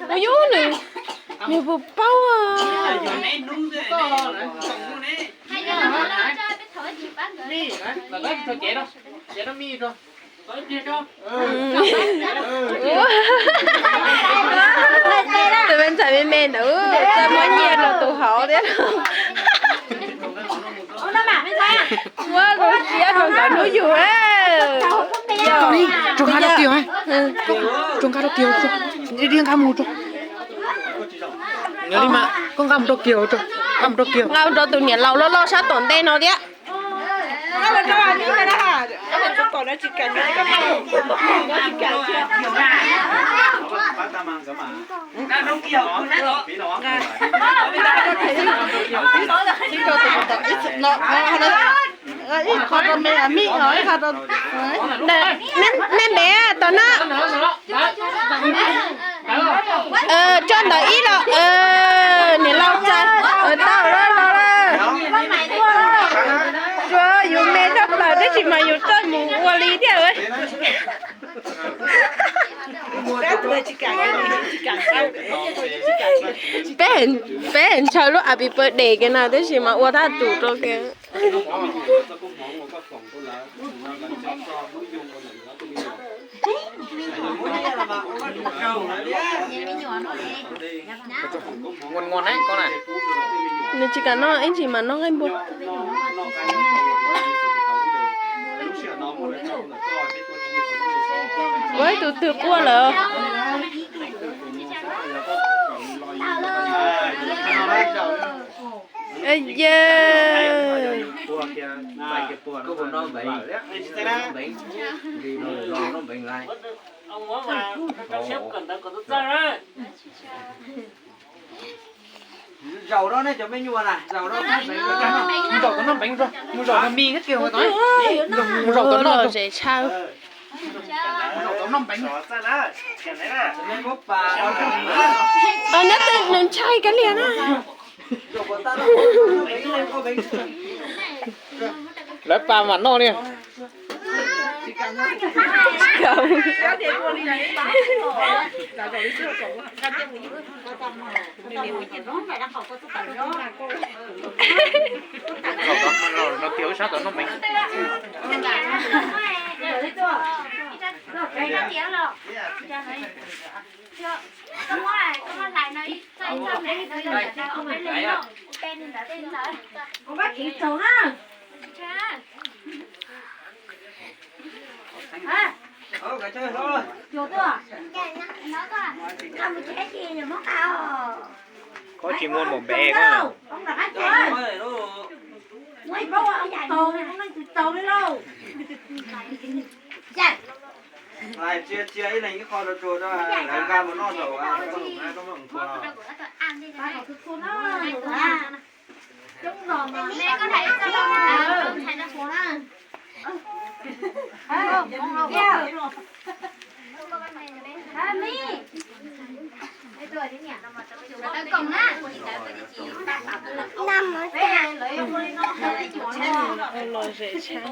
Ua yus nws, nws puas paub. Tus me ntxhais me me ntawd txawm muab nyiaj rau tus hauv thiab. Muab zoo siab rau nkawd hnub yug. Tso nqa rau kiag, tso nqa rau kiag, nqa mus tso. Nqa mus rau kiag, nqa mus rau kiag, nqa mus rau tus niam laus loj loj sab tom ntej no thiab. Nej npe tom no. Tso ntawm ib los, niam laus txais tau los los. Tsuas yus me tshaj plaws tab sis mas yus txawj mus ua li thiab. Peb, peb ntshaw lub happy birthday kiag na tab sis mas ua thaj tsum rau kiag. Nws tsis kam noj ib ntsis mas noj nqaij npua. Ua ib tug twg quaj lawm. Ye, zaum no ne cov me nyuam na, zaum no mus zaum tom no npeev, mus zaum tom no npeev, mus zaum tom no zem tshaj. Neb twb nws ntshai kab liag na. Lawv pas mam noj li. Los kiag ib sab tom no npeev. Koj tsis muaj npaum npe koj. Hais cia cia ib leeg ib qho rau tsuag rau lawv nqa mus noj zaum. Los zem tshaj.